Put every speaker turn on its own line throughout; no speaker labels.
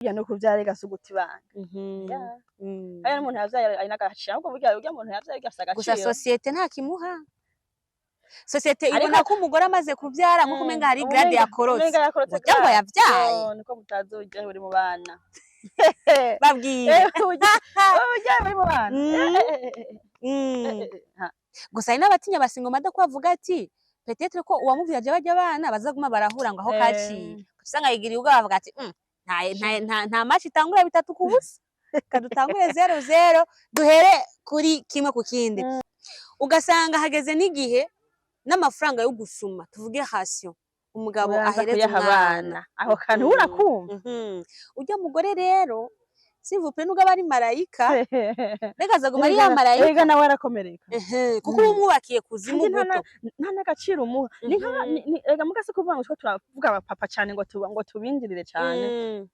Burya no kuvyara erega si uguta ibanga. Yeah. Hariya n'umuntu yavyaye ari n'agaciro, ahubwo burya urya muntu yavyaye afise
Gusa
agaciro.
Société nta kimuha, société
Ariko
ibona ko umugore amaze kuvyara nkuko umenga hari grade yakorotse.
Umenga yakorotse.
Ngo cyangwa
grade.
Yavyaye.
Yo, niko mutazi uburyohe buri mu bana.
Babwire.
Uburyohe buri mu bana. Ha.
Gusa hari n'abatinya basingo mada ko bavuga ati peut-être ko uwamuvyaje barya abana bazaguma barahura ngo aho kaciye, usanga yigiriye ubwoba, bavuga ati "Nta match itangura 3-0, kadutangure 0-0, duhere kuri kimwe ku kindi." Ugasanga hageze n'igihe n'amafaranga yo gusuma, tuvuge ration, umugabo
Uraza
ahereza
kuyaha
umwana.
abana. Aho kantu urakumva.
Urya mugore rero, s'il vous plaît, nubwo aba ari marayika, reka azaguma ari ya marayika.
Erega nawe arakomereka.
Ehe, kuko uba umwubakiye kuzimu.
Kandi nta
Guto.
Nta n'agaciro umuha. Ni nka erega muga si kuvuga ngo turiko turavuga abapapa cane ngo tubinjirire cane,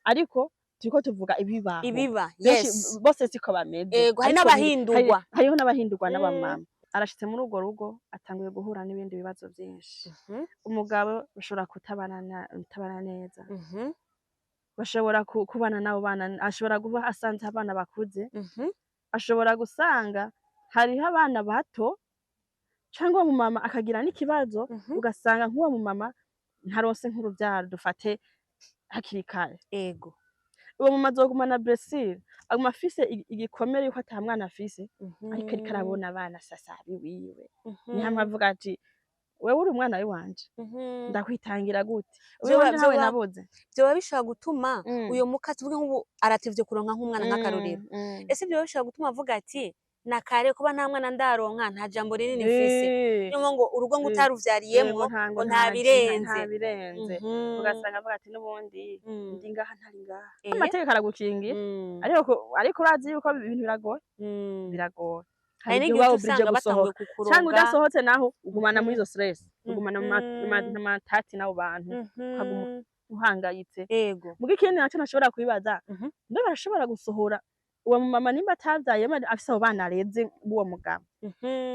ariko turiko tuvuga ibibaho.
Ibiba.
Benshi bose siko bameze.
Ego, hari
Ariko
n'abahindurwa.
Hariho n'abahindurwa n'abamama. Arashitse muri urwo rugo, atanguye guhura n'ibindi bibazo vyinshi. Umugabo bashobora kutabana neza, bashobora kubana n'abo bana, ashobora kuba asanze abana bakuze, ashobora gusanga hariho abana bato, cyangwa uwo mumama akagira n'ikibazo, ugasanga nk'uwo mumama ntaronse nk'uruvyaro, dufate hakiri kare. Uwo mama azogumana blessure, aguma afise igikomere yuko ata mwana afise, ariko arabona abana sasa biwiwe, ni hamwe avuga ati: "Wewe uri umwana w'iwanje, ndakwitangira gute?" Uwiwanje nawe nabuze.
Vyoba bishobora gutuma uyo muka, tuvuge nk'ubu aratevye kuronka nk'umwana, nk'akarorero, ese vyoba bishobora gutuma avuga ati: "Nakare kuba nta mwana ndaronka, nta jambo rinini mfise"? Niyo ngo urugo ngo utaruvyariyemwo ngo nta birenze.
Nta birenze. Ugasanga avuga ati: "N'ubundi ndi ngaha, ntari ngaha." Amategeko aragukingira, ariko urazi yuko ibintu biragoye, biragoye.
Hari
Hari
n'igihe
igihe uba
uca
obligé
usanga
gusohoka,
batanguye kukuroga.
Canke udasohotse naho ugumana muri izo stress, ugumana mu matati n'abo bantu, ukaguma uhangayitse. Muga ikindi naco ntashobora kwibaza, mbe barashobora gusohora uwo mumama nimba atavyaye, afise abo bana areze b'uwo mugabo?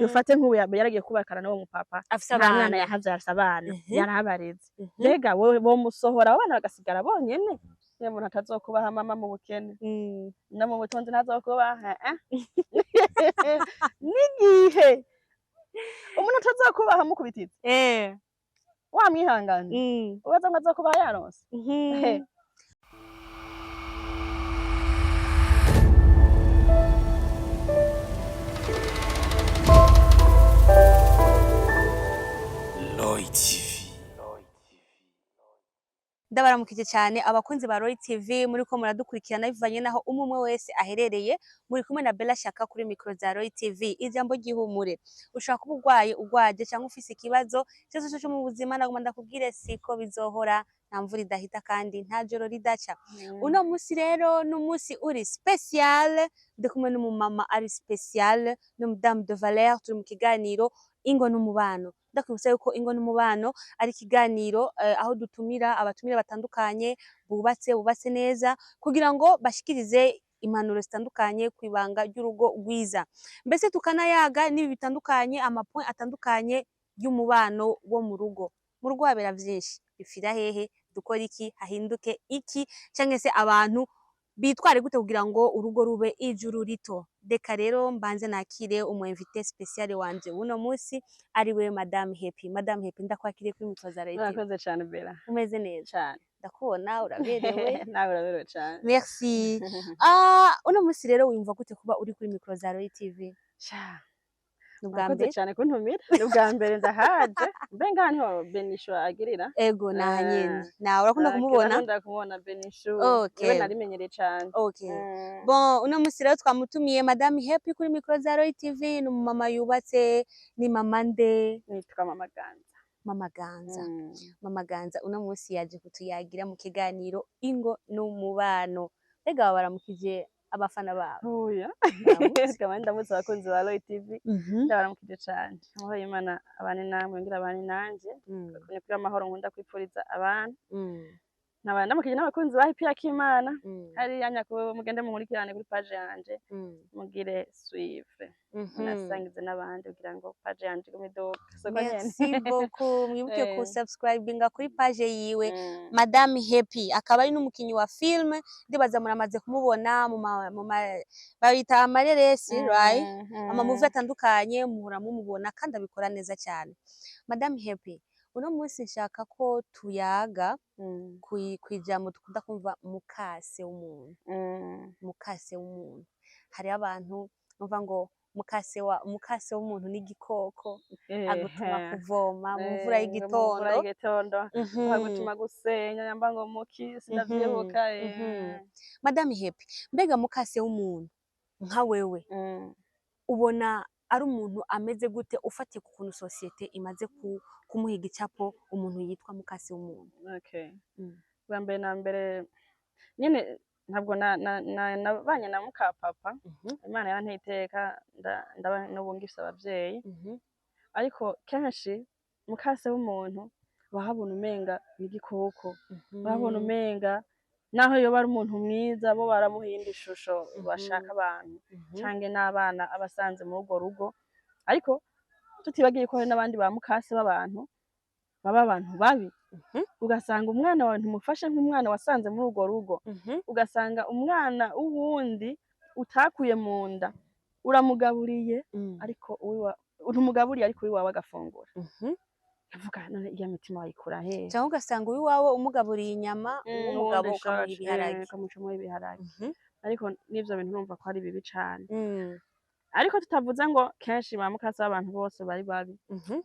Dufate nk'ubu yaragiye kubakana n'uwo mupapa,
afise
nta mwana
abana,
yahavyaye, afise abana, yarabareze. Mbega bomusohora abo bana bagasigara bonyene? Iyo umuntu atazokubaha mama mu bukene, no mu butunzi ntazokubaha, eh? N'igihe umuntu atazokubaha mukubititse, wamwihanganye, ubaza ngo azokubaha yaronse?
Lloyd TV.
Ndabaramukije cyane abakunzi ba Roy TV muri ko muradukurikirana bivanye naho umwe umwe wese aherereye. Muri kumwe na Bella Shaka kuri micro za Roy TV. Ijambo ry'ihumure: ushobora kuba urwaye, urwaje cyangwa ufise ikibazo cyose cyo mu buzima, nagomba ndakubwire siko bizohora, nta mvura idahita kandi nta joro ridaca. Uno munsi rero ni umunsi uri spécial, ndi kumwe n'umumama ari spécial, n'umudame de valeur. Turi mu kiganiro Ingo n'Umubano. Ndakwibutsa yuko Ingo n'Umubano ari ikiganiro aho dutumira abatumira batandukanye bubatse, bubatse neza, kugira ngo bashikirize impanuro zitandukanye ku ibanga ry'urugo rwiza, mbese tukanayaga n'ibi bitandukanye, amapoint atandukanye y'umubano wo mu rugo. Mu rugo habera vyinshi: bipfira hehe, dukora iki, hahinduke iki, canke se abantu bitware gute kugira ngo urugo rube ijuru rito? Reka rero mbanze nakire umu invité spécial wanje uno munsi, ari we Madame Happy. Madame Happy, ndakwakiriye kuri micro za Radio.
Murakoze cane, Bella.
Umeze neza?
Cane.
Ndakubona uraberewe.
Nawe uraberewe cane.
Merci. Ah, uno munsi rero wiyumva gute kuba uri kuri micro za Roy TV?
Sha,
Ni ubwa
murakoze
mbere?
cane kuntumira. Ni ubwa mbere ndahaje. Mbe ngaha niho Benisho agirira?
Ego, naha nyene. Nawe urakunda kumubona?
Ndakunda kumubona Benisho. Niwe narimenyereye cane.
Bon, uno munsi rero twamutumiye Madame Happy kuri micro za Roy TV. Ni umumama yubatse, ni mama nde?
Nitwa Mama Ganza.
Mama Ganza. Mama Ganza uno munsi yaje kutuyagira mu kiganiro Ingo n'Umubano. Mbega baramukije abafana babo?
Oya.
Baramutse.
Kama ndamutse abakunzi ba Roy TV. Ndabaramukije cane. Amahoro y'Imana abane namwe, ngira abane nanje. Ni kuri amahoro nkunda kwipfuriza abantu. Nkaba ndamukije n'abakunzi ba Happy Akimana hariya nyakubu, mugende munkurikirane kuri page yanje, mugire suivre, munasangize n'abandi kugira ngo page yanje igume iduga, siko nyene.
Merci beaucoup. Mwibuke ku subscribinga kuri page yiwe, Madame Happy, akaba ari n'umukinyi wa film. Ndibaza muramaze kumubona mu ma babita amareresi, right? Ama movie atandukanye muhora mumubona, kandi abikora neza cyane. Madame Happy, uno munsi nshaka ko tuyaga kwijambo dukunda kumva, mukase w'umuntu. Mukase w'umuntu, hariho abantu numva ngo mukase w'umuntu n'igikoko, agutuma kuvoma mu mvura
Ngo mu mvura
y'igitondo.
y'igitondo, agutuma gusenya, nyamba ngo muki, sindavyibuka.
Madame Happy, mbega mukase w'umuntu nka wewe ubona ari umuntu ameze gute, ufatiye ku kuntu société imaze kumuha igicapo, umuntu yitwa mukase w'umuntu?
Okay. Bwa mbere na mbere nyene, ntabwo nabanye na muka papa. Imana yaranteye iteka, ndaba n'ubu ngifise abavyeyi. Ariko kenshi mukase w'umuntu bahabona umenga ni igikoko, babona umenga naho yoba ari umuntu mwiza, bo baramuha ishusho bashaka abantu canke n'abana abasanze muri urwo rugo. Ariko tutibagiye ko hari n'abandi ba mukase b'abantu baba abantu babi, ugasanga umwana wawe ntumufashe nk'umwana wasanze muri urwo rugo, ugasanga umwana w'uwundi utakuye mu nda uramugaburiye, ariko ntumugaburiye, ariko uwiwawe agafungura. Ndavuga, none iya mitima wayikura hehe?
Canke ugasanga uwiwawe umugaburiye inyama, uw'umugabo
uwundi
ukamuha
shoshe,
ibiharage.
Ukamucamwo ibiharage. Ariko n'ivyo bintu urumva ko ari bibi cane. Ariko tutavuze ngo kenshi ba mukase b'abantu bose bari babi,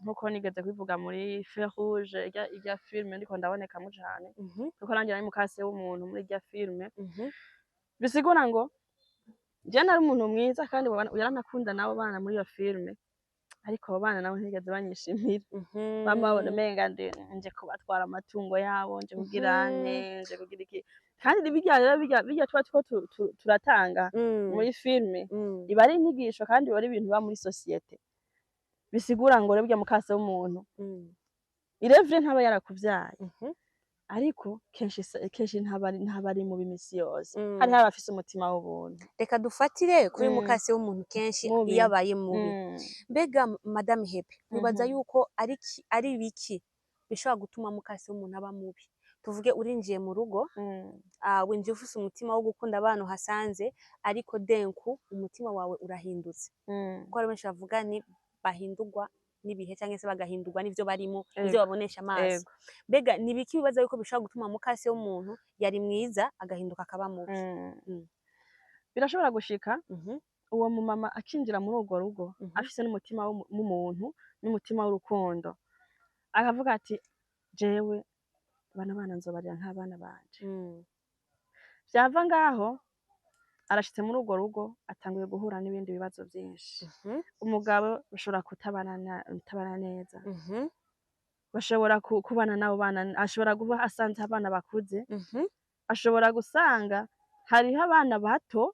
nkuko nigeze kubivuga muri Feu Rouge, irya film ndiko ndabonekamwo cane, kuko nanje nari mukase w'umuntu muri irya film. Bisigura ngo jewe nari umuntu mwiza, kandi yaranakunda n'abo bana muri iyo film, ariko abo bana nabo ntibigeze banyishimira. Bama babona umenga nje kubatwara amatungo yabo, nje kugira nte, nje kugira iki. Kandi birya rero, birya tuba turiko turatanga muri film, iba ari inyigisho, kandi biba ari ibintu biba muri société. Bisigura ngo rero burya mukase w'umuntu, irevure ntaba yarakuvyaye, ariko kenshi ntaba ari mubi imisi yose. Hariho abafise umutima w'ubuntu.
Reka dufatire kuri mukase w'umuntu kenshi
Mubi.
iyo abaye mubi. Mbega Madame Happy, wibaza yuko ari biki bishobora gutuma mukase w'umuntu aba mubi? Tuvuge urinjiye mu rugo, winjiye ufise umutima wo gukunda abana uhasanze, ariko denku umutima wawe urahindutse, kuko hari benshi bavuga ni bahindurwa n'ibihe, cyangwa se bagahindurwa n'ivyo barimo, n'ivyo babonesha amaso. Mbega ni ibiki bibaza yuko bishobora gutuma mukase w'umuntu yari mwiza agahinduka akaba mubi?
Birashobora gushika uwo mumama akinjira muri urwo rugo afise n'umutima w'umuntu n'umutima w'urukundo, akavuga ati: "Jewe bano bana nzobarera nk'abana banje." Vyava ngaho, arashitse muri urwo rugo, atanguye guhura n'ibindi bibazo vyinshi. Umugabo bashobora kutabana neza, bashobora kubana n'abo bana, ashobora kuba asanze abana bakuze, ashobora gusanga hariho abana bato,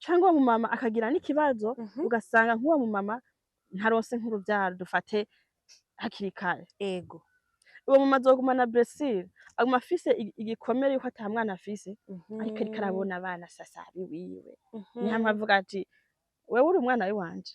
cyangwa uwo mumama akagira n'ikibazo, ugasanga nk'uwo mumama ntaronse nk'uruvyaro, dufate hakiri kare. Uwo mumama azogumana blessure, aguma afise igikomere yuko ata mwana afise, ariko arabona abana sasa biwiwe, ni hamwe avuga ati: "Wewe uri umwana w'iwanje,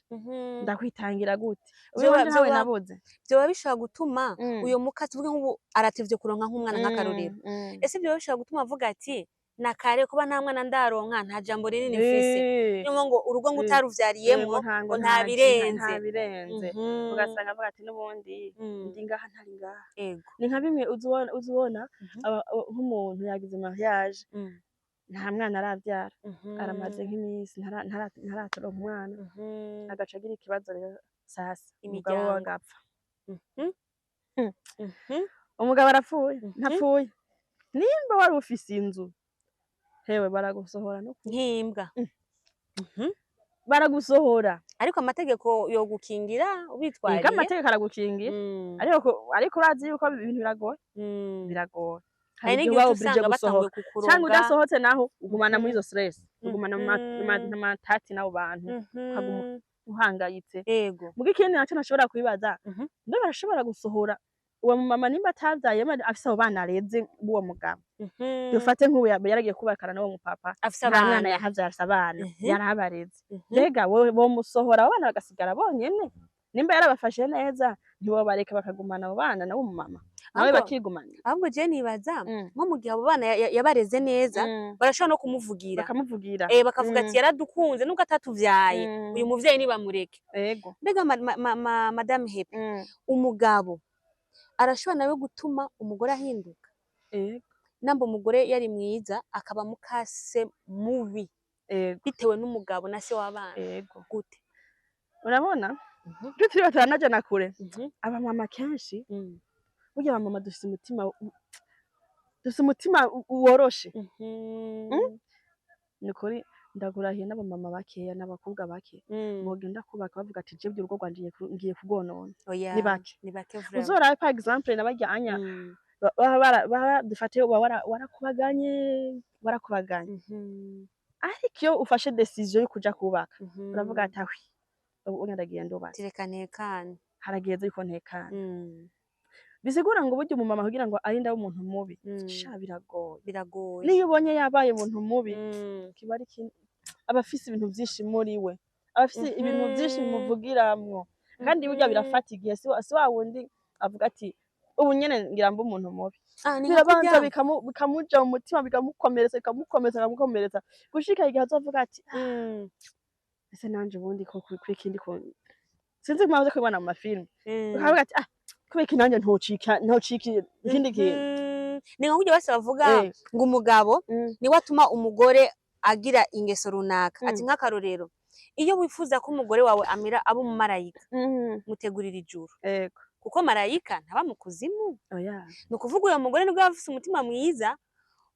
ndakwitangira gute? Uwiwanje ntawe nabuze."
Vyoba bishobora gutuma uyo muka, tuvuge nk'ubu aratevye kuronka nk'umwana, nk'akarorero, ese vyoba bishobora gutuma avuga ati: "Nakare kuba nta mwana ndaronka, nta jambo rinini mfise"? Niyo ngo urugo ngo utaruvyariyemwo ngo nta birenze.
Nta birenze. Ugasanga avuga ati: "N'ubundi ndi ngaha, ntari ngaha." Ni nka bimwe uzubona nk'umuntu yagize mariage, nta mwana aravyara, aramaze nk'iminsi ntaratoronka umwana, agaca agira ikibazo rero sasa umugabo we
Imiryango.
agapfa. Umugabo arapfuye, ntapfuye, nimba wari ufise inzu, hewe, baragusohora no
Nk'imbwa.
Baragusohora.
Ariko amategeko yogukingira
Ega,
ubitwariye.
Amategeko aragukingira, ariko urazi yuko ibintu biragoye, biragoye.
Hari
Hari
n'igihe
igihe uba
uca
obligé
usanga
gusohoka,
batanguye kukuroga.
canke udasohotse naho ugumana muri izo stress, ugumana mu matati n'abo bantu, ukaguma uhangayitse. Muga ikindi naco ntashobora kwibaza, mbe barashobora gusohora Uwo mumama nimba atavyaye, afise abo bana areze b'uwo mugabo, dufate nk'ubu yaragiye kubakana n'uwo mupapa,
afise
nta mwana
abana.
Yahavyaye, afise abana, yarabareze. Mbega bomusohora abo bana bagasigara bonyene? Nimba yarabafashe neza, ntiwobareka bakagumana abo bana n'uwo mumama nawe bakigumanira?
Ahubwo je nibaza nko mu gihe abo bana yabareze neza, barashobora no kumuvugira.
Bakamuvugira.
Bakavuga ati yaradukunze nubwo atatuvyaye, uyu muvyeyi nibamureke. Mbega madame Happy, umugabo arashobora nawe gutuma umugore ahinduka?
Ego.
Namba umugore yari mwiza akaba mukase mubi bitewe n'umugabo na se w'abana, gute?
Urabona, iyo turi turanajana kure, abamama kenshi, burya abamama dufise umutima woroshe. Ni ukuri ndakurahiye, n'abamama bakeya n'abakobwa bake bogenda kubaka bavuga ati jewe urugo rwanje ngiye kurwonona.
Oya.
Ni bake.
Ni bake vraiment.
Uzorabe par exemple nabarya anya baba dufate uba warakubaganye, warakubaganye, ariko iyo ufashe décision yo kuja kubaka, uravuga ati ahwi, ubu ndagiye ndubatse.
Ati reka ntekane.
Harageze yuko ntekana. Bisigura ngo burya umumama kugira ngo arinde abe umuntu mubi, sha, biragoye.
Biragoye.
Niyo ubonye yabaye umuntu mubi, kiba ari ikintu aba afise ibintu vyinshi muri we, aba afise ibintu vyinshi bimuvugiramwo, kandi burya birafata igihe. Si wa wundi avuga ati ubu nyene ngira mbe umuntu mubi.
Ah, ni nka
Birabanza
kurya
bikamuja mu mutima, bikamukomeretsa, bikamukomeretsa, bikamukomeretsa, gushika igihe azovuga ati ese nanje ubundi ko kuri ikindi ko sinzi impamvu zo kubibona mu mafilime, ukavuga ati ah, kubera iki nanje ntocika ikindi kintu?
Ni nka kurya bose bavuga ngo umugabo niwe atuma umugore agira ingeso runaka, ati nk'akarorero, iyo wifuza ko umugore wawe amera aba umumarayika, mutegurira ijuru, kuko marayika ntaba mu kuzimu.
Oya.
Ni ukuvuga uyo mugore nubwo yaba afise umutima mwiza,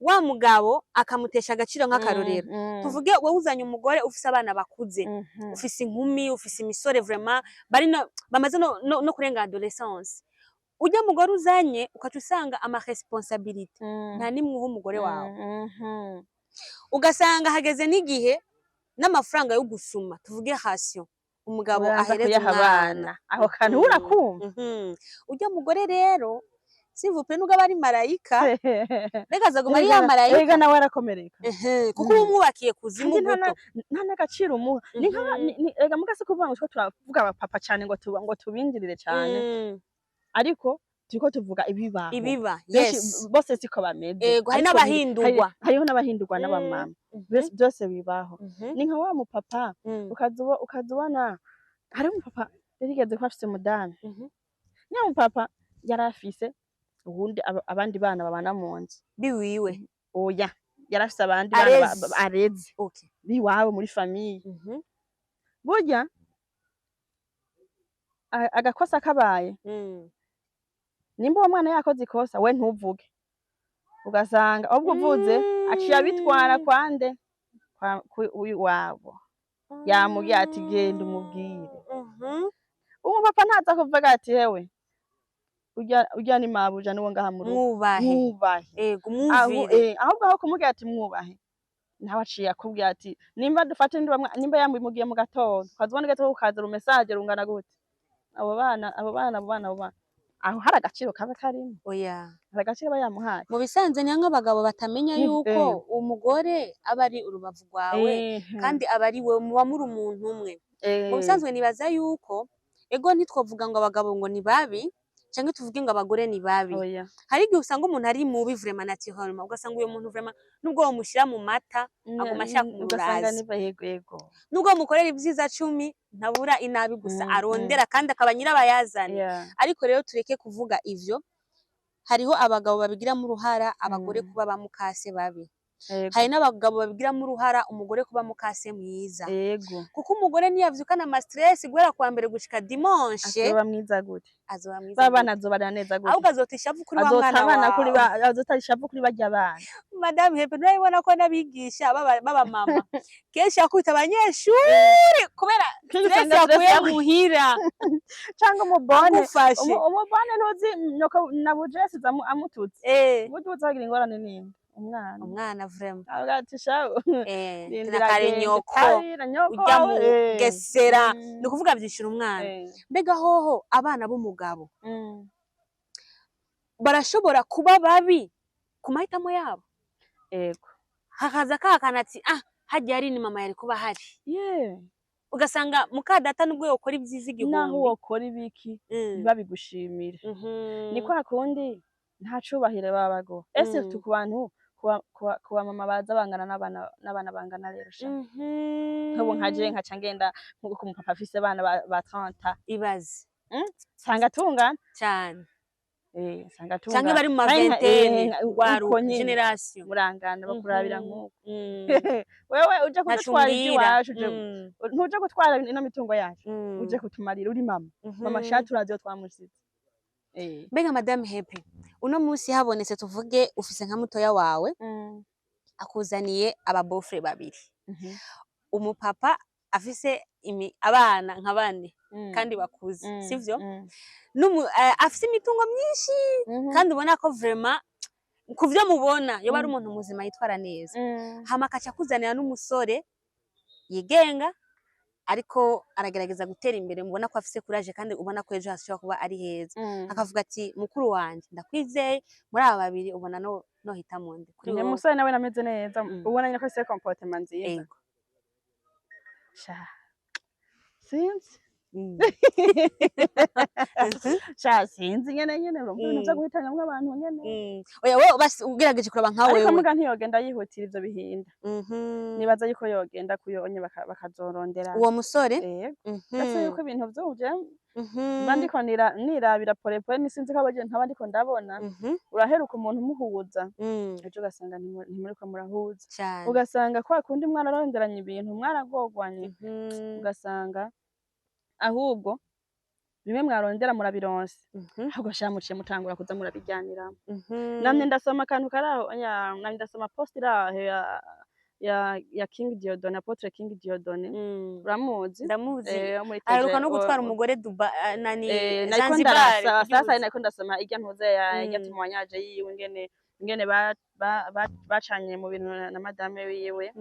wa mugabo akamutesha agaciro. Nk'akarorero, tuvuge wowe uzanye umugore ufise abana bakuze, ufise inkumi, ufise imisore, vraiment bari no, bamaze no kurenga adolescence. Urya mugore uzanye, ukaca usanga ama responsabilité nta nimwe uha umugore wawe, ugasanga hageze n'igihe n'amafaranga yo gusuma, tuvuge ration, umugabo
Uranza
ahereza
kuyaha
umwana.
abana. Aho kantu urakumva.
Urya mugore rero, s'il vous plaît, nubwo aba ari marayika, reka azaguma ari ya marayika.
Erega nawe arakomereka.
Kuko uba umwubakiye kuzimu.
Kandi nta
Guto.
Nta n'agaciro umuha. Ni nka erega muga si kuvuga ngo turiko turavuga abapapa cane, ngo tubinjirire cane, ariko turiko tuvuga ibibaho.
Ibiba.
Benshi bose siko bameze.
Ego, hari
Ariko
n'abahindurwa.
Hariho n'abahindurwa n'abamama. Byose bibaho. Ni nka wa mupapa ukaza ubona hariho umupapa yarigeze kuba afise umudamu. Nya mupapa yari afise uwundi abandi bana babana mu nzu.
Biwiwe?
Oya, yari afise abandi bana
Areze.
Areze biwabo muri famille. Burya agakosa kabaye, nimba uwo mwana yakoze ikosa, we ntuvuge, ugasanga ahubwo uvuze aciye abitwara kwande kwa wabo yamubwiye ati genda umubwire. Uwo papa ntaza kuvuga ati hewe, urya ni mabuja, niwo ngaha mu rugo.
Mwubahe.
Mwubahe.
Ego, mwumvire.
Ahubwo aho kumubwira ati mwubahe, nawe aciye akubwira ati nimba dufate nimba yamugiye mu gatondo, ukazibona ugeze ukaza message rungana gute, abo bana, abo bana, abo bana, abo bana, aho hari agaciro kaba karimo?
Oya.
Hari agaciro aba yamuhaye?
Mu bisanzwe ni nk'abagabo batamenya yuko umugore aba ari urubavu rwawe, kandi aba ari we muba muri umuntu umwe. Mu bisanzwe nibaza yuko ego, ntitwovuga ngo abagabo ngo ni babi, canke tuvuge ngo abagore ni babi.
Oya.
Hari igihe usanga umuntu ari mubi vraiment naturellement, ugasanga uyo muntu vraiment nubwo womushyira mu mata aguma ashaka
Ugasanga
umurazi.
Niba yego yego.
Nubwo womukorera ibyiza 10, ntabura inabi gusa arondera, kandi akaba nyirabayazana. Ariko rero tureke kuvuga ivyo. Hariho abagabo babigiramo uruhara abagore kuba ba mukase babi. Hari n'abagabo babigiramo uruhara umugore kuba mukase mwiza. Kuko umugore niyavyukana ama stress guhera kuwa mbere gushika dimanche,
azoba mwiza gute?
Azoba mwiza
Ba bana
gute?
azobarera neza gute?
Ahubwo azota ishavu kuri wa
Azota
mwana
abana kuri
wawe.
Azota ishavu kuri barya bana.
Madame Hepe, nturabibona ko n'abigisha baba mama kenshi akubita abanyeshuri kubera
Kenshi
stress
usanga stress
yakuye muhira?
Canke umubone
Agufashe.
Umubone ntuzi nyoko nabuje yasize amututse. Burya uzagira ingorane ninde? Umwana.
Umwana vraiment.
Avuga ati shawe, rindira
Kare
agende.
Nyoko
Karira nyoko
ujya
wawe.
mu gesera. Ni ukuvuga vyishura umwana. Mbega hoho abana b'umugabo Barashobora kuba babi ku mahitamo yabo.
Ego.
Hakaza kakana ati: "Ah, harya hari ni mama yari kuba ahari." Ugasanga muka data nubwo yokora ibyiza
Naho
igihumbi,
wokora ibiki, ntibabigushimire. Ni kwa kundi nta cubahiro baba baguha ese ku bantu, ku bamama baza bangana n'abana bangana rero sha. Nk'ubu nka jewe nkaca ngenda nkuko umupapa afise abana ba 30.
Ibaze.
Nsanga tungana.
Cane.
Nsanga
Canke
tungana.
bari mu
Canke
mavingtaine,
uko
rwaruka
nyene.
génération.
Murangana, bakurabira nk'uko. Wewe uje
Ntaco
kudutwara
umbwira.
ivy'iwacu, uje ntuje gutwara ino mitungo yacu, uje kutumarira uri mama. Mama sha, turazi iyo twamushize.
Mbega Madame Happy, uno munsi habonetse, tuvuge ufise nka mutoya wawe akuzaniye aba beau-frère babiri, umupapa afise abana nka bane kandi bakuze, sivyo? Afise imitungo myinshi, kandi ubona ko vraiment kuvyo mubona yoba ari umuntu muzima yitwara neza, hama akaca akuzanira n'umusore yigenga ariko aragerageza gutera imbere, mubona ko afise courage kandi ubona ko ejo hashobora kuba ari heza, akavuga ati: "Mukuru wanje, ndakwizeye, muri aba babiri ubona no nohitamo nde kuri
Ni
wowe?"
Umusore nawe nameze neza, ubona nyine ko afise comportement nziza. Sha, sinzi. Sha, sinzi nyene urumva ibintu vyo guhitanamwo abantu nyene.
Oya, wowe basi ugerageje kuraba nka
Ariko
wewe.
Muga ntiyogenda yihutira ivyo bihinda. Nibaza yuko yogenda kuyonye bakazorondera.
Uwo musore?
Yego. Ese yuko ibintu vyuje mba ndiko nirabira polepole, nisinzi ko abaje ntaba ndiko ndabona. Uraheruka umuntu umuhuza, ejo ugasanga ntimuriko murahuza. Ugasanga kwa kundi mwararonderanye ibintu, mwaragogwanye, ugasanga ahubwo bimwe mwarondera murabironse, ahubwo sha muciye mutangura kuza murabijyaniramo. Namye ndasoma akantu karaho namye ndasoma post iraho ya King Dieudonné, Apôtre King Dieudonné. Uramuzi?
Ndamuzi.
Wo muri
Aheruka
TG
no gutwara umugore Duba nani,
nariko
Zanzibar.
ndarasa sasa,
Kuryuzi.
Nariko ndasoma irya ntuze ya irya témoignage yiwe, ingene bacanye mu bintu na madame wiwe.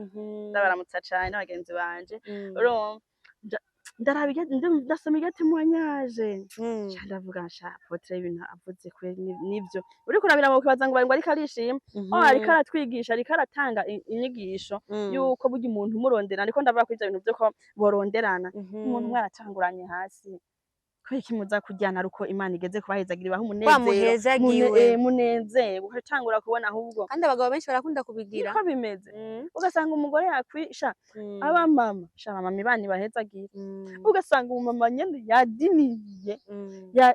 Ndabaramutsa cane n'abagenzi banje. Urumva ndaraba ndasoma irya témoignage, nca ndavuga: "Sha, Apôtre ibintu avuze kweri nivyo." Uriko urabiraba ukibaza ngo ariko arishima. Oh, ariko aratwigisha, ariko aratanga inyigisho yuko burya umuntu umurondera, ariko ndavuga ko ivyo bintu vyuko boronderana, umuntu mwaratanguranye hasi, kubera iki muza kuryana ari uko Imana igeze kubahezagira, ibaha umunezero?
Wamuhezagiwe.
Munezerwe, ugatangura kubona ahubwo.
Kandi abagabo benshi barakunda kubigira.
Niko bimeze. Ugasanga umugore yakwisha abamama, sha, mama Imana ibahezagira. Ugasanga umumama nyene yadiniye,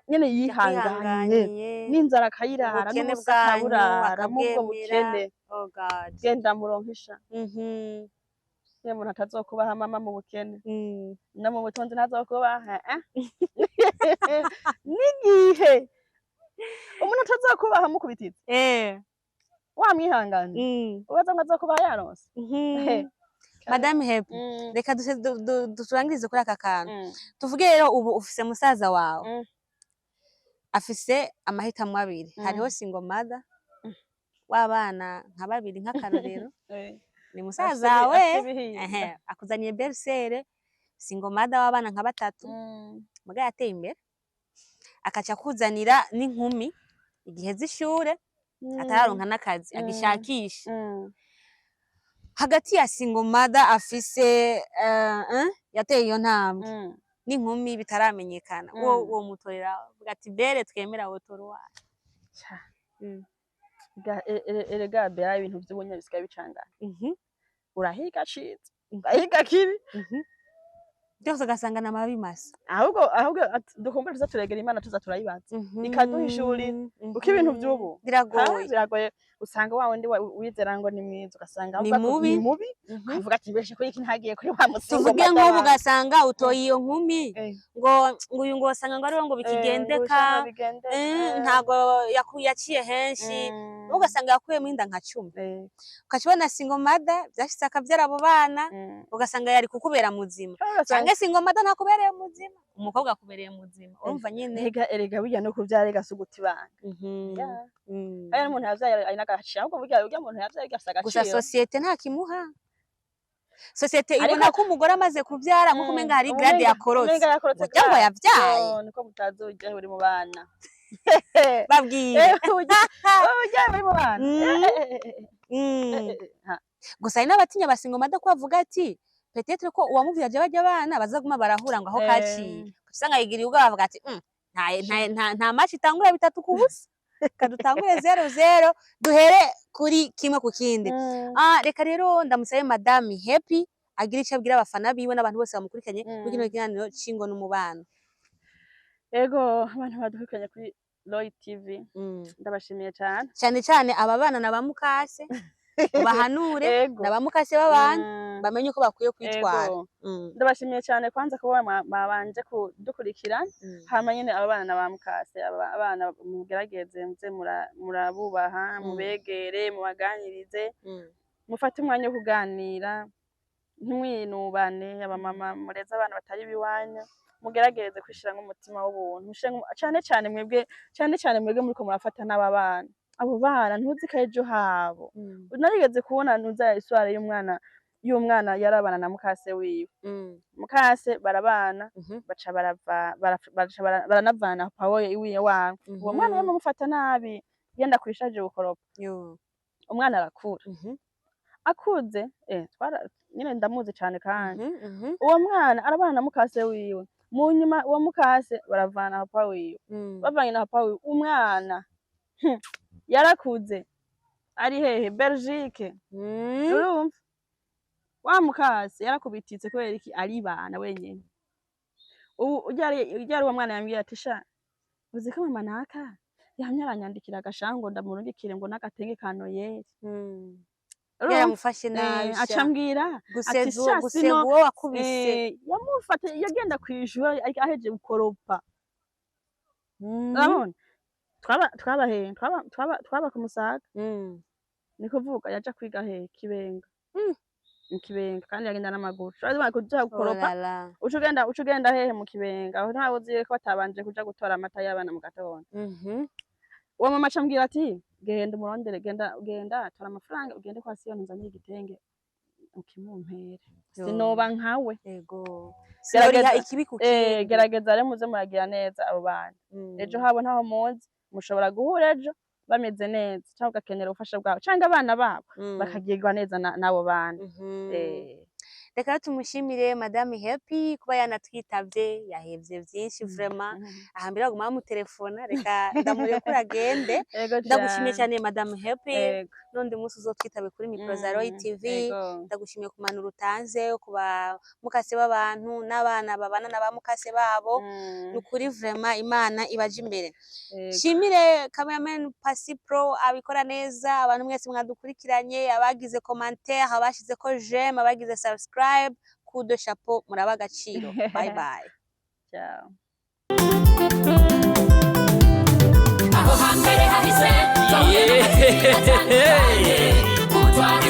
nyene yihanganye,
Yihanganiye.
n'inzara akayirara,
Ubukene
n'ubusa
bwanyu
akaburara mubwo
akabwemera.
bukene.
Oh God.
Genda muronkisha. Iyo umuntu atazokubaha mama mu bukene, no mu butunzi ntazokubaha. N'igihe umuntu atazokubaha mukubititse wamwihanganye, ubaza ngo azokubaha yaronse.
Madame Happy, reka turangirize kuri aka kantu. Tuvuge rero ubu ufise musaza wawe, afise amahitamo abiri. Hariho single mother w'abana nka babiri, nk'akarorero, ni musaza
Afise
we,
afise ibihinda.
Ehe, akuzaniye belle-sœur single mother w'abana nka batatu, muga yateye imbere, akaca akuzanira n'inkumi igihe z'ishure, atararonka n'akazi, agishakisha. Hagati ya single mother afise yateye iyo ntambwe n'inkumi bitaramenyekana, wo mutorera, uvuga ati: "Bere twemera, wotora uwahe?"
Sha. Erega bera, ibintu vy'ubunya bisigaye bicangana. Urahiga ciza, urahiga kibi.
Byose ugasanga ni amabi masa.
Ahubwo dukumbure tuza turegera Imana, tuza turayibaza, ikaduhishurira, kuko ibintu vy'ubu
Biragoye.
Biragoye. Usanga wa wundi wizera ngo ni mwiza, ugasanga
Ni
avuga ko
mubi.
ni mubi, ukavuga ati: "Beshe kuri iki ntagiye kuri wa musingo."
Tuvuge nk'ubu ugasanga utoye iyo nkumi, ngo uyu ngo wasanga ngo ariwe ngo bikigendeka, ntago yaciye henshi, ugasanga yakuyemo inda nka 10, ukakibona single mother byashitse akabyara abo bana, ugasanga yari kukubera muzima, canke single mother ntakubereye muzima, umukobwa akubereye muzima, urumva nyene.
Erega burya no kuvyara erega si uguta ibanga. Yeah. Hariya n'umuntu yavyaye ari n'agaciro, ahubwo burya urya muntu yavyaye afise
Gusa
agaciro.
Société nta kimuha, société
Ariko
ibona ko umugore amaze kuvyara nkuko umenga hari grade yakorotse.
Umenga yakorotse
Ngo cyangwa
grade.
yavyaye.
Yo, niko mutazi uburyohe buri mu bana.
Babwire.
Uburyohe buri mu bana. Ha.
Gusa hari n'abatinya ba single mother, ko bavuga ati peut-être ko uwamuvyaje barya abana bazaguma barahura ngo aho kaciye, usanga yigiriye ubwoba, bavuga ati nta match itangura 3-0, kadutangure 0-0, duhere kuri 1 ku kindi." Ah, reka rero ndamusabe Madame Happy agira ico abwira abafana biwe n'abantu bose bamukurikiranye muri kino kiganiro c'ingo n'umubano.
Ego, abantu badukurikiranye kuri Roy TV, ndabashimiye cane.
Cyane cyane aba bana na ba mukase, bahanure na ba mukase b'abantu, bamenye uko bakwiye kwitwara.
Ego. Ndabashimiye cyane kwanza kuba mwabanje kudukurikira. Hama nyene aba bana na ba mukase, aba abana mugerageze muze murabubaha, mubegere, mubaganirize, mufate umwanya wo kuganira, ntimwinubane. Abamama mureze abana batari ibiwanyu, mugerageze kwishiramwo umutima w'ubuntu. Cane cane mwebwe, cane cane mwebwe muriko murafata n'aba bana, abo bana ntuzi ko ejo habo. Narigeze kubona ntuza histoire y'umwana yarabana na mukase wiwe. Mukase barabana, baca barava, baca baranavana pawo iwiye wabo. Uwo mwana yamufata nabi, yenda kwishaje gukoropa.
Yo.
Umwana arakura. Akuze, twara nyine ndamuzi cane kandi. Uwo mwana arabana na mukase wiwe, mu nyuma uwo mukase baravana papa wiwe. Bavanye na papa wiwe, umwana yarakuze, ari hehe? Belgique. Urumva wa mukase yarakubititse kubera iki? Aribana wenyene. Ubu uryari uwo mwana yambwiye ati: "Sha, uzi ko mama naka yamye aranyandikira agashango ndamurungikire ngo n'agatenge ka Noyeli." Urumva?
Yaramufashe nabi.
Aca
Sha.
ambwira ati:
Guseza
"Sha,
gusega
sino
uwo wakubise.
Yamufata yagenda kw'ishuri ahejeje gukoropa. Urabona twaba hehe? Twaba ku Musaga. Ni kuvuga yaja kwiga hehe? Kibenga. Mu Kibenga, kandi yagenda n'amaguru. Ushobora kuja
Oh
gukoropa,
là là.
uca ugenda hehe? Mu Kibenga. Aho ntawe uzi ko batabanje kuja gutora amata y'abana mu gatondo. Uwo mama aca ambwira ati: "Genda umurondere, genda, genda tora amafaranga, ugende kwa Siyoni unzanire igitenge ukimumpere."
Yo.
Sinoba nkawe.
Ego.
Gerageza
Sinoriha ikibi ku kindi.
Gerageza rero muze muragira neza abo bantu. Ejo habo ntaho muzi, mushobora guhura ejo bameze neza, canke ugakenera ubufasha bwabo, canke abana babo bakagirwa neza n'abo bana.
Reka rero tumushimire Madame Happy kuba yanatwitavye, yahevye vyinshi vraiment. Aha mbere baguma bamutelefona, reka ndamurekura agende.
Ego.
Ndagushimiye
Cane.
cyane, Madame Happy.
Ego.
N'undi munsi uzotwitabe kuri micro za Roy TV.
Ego.
Ndagushimiye ku mpanuro utanze ku ba mukase b'abantu n'abana babana na ba mukase babo. Ni ukuri vraiment Imana ibaje imbere.
Ego.
Shimire cameraman Pasi Pro abikora neza, abantu mwese mwadukurikiranye, abagize commentaire, abashizeko j'aime, abagize subscribe, coup de chapeau, muraba agaciro. Bye bye.
Ciao.
Aho hambere hahise.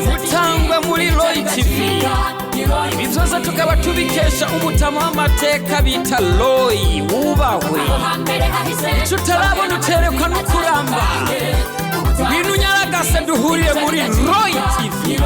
Gutangwa muri Roy TV, ibi byose tukaba tubikesha umutama w'amateka bita Roy wubahwe. Icyo utarabona uterekwa no kuramba. Ngwino unyaragase duhurire muri Roy TV.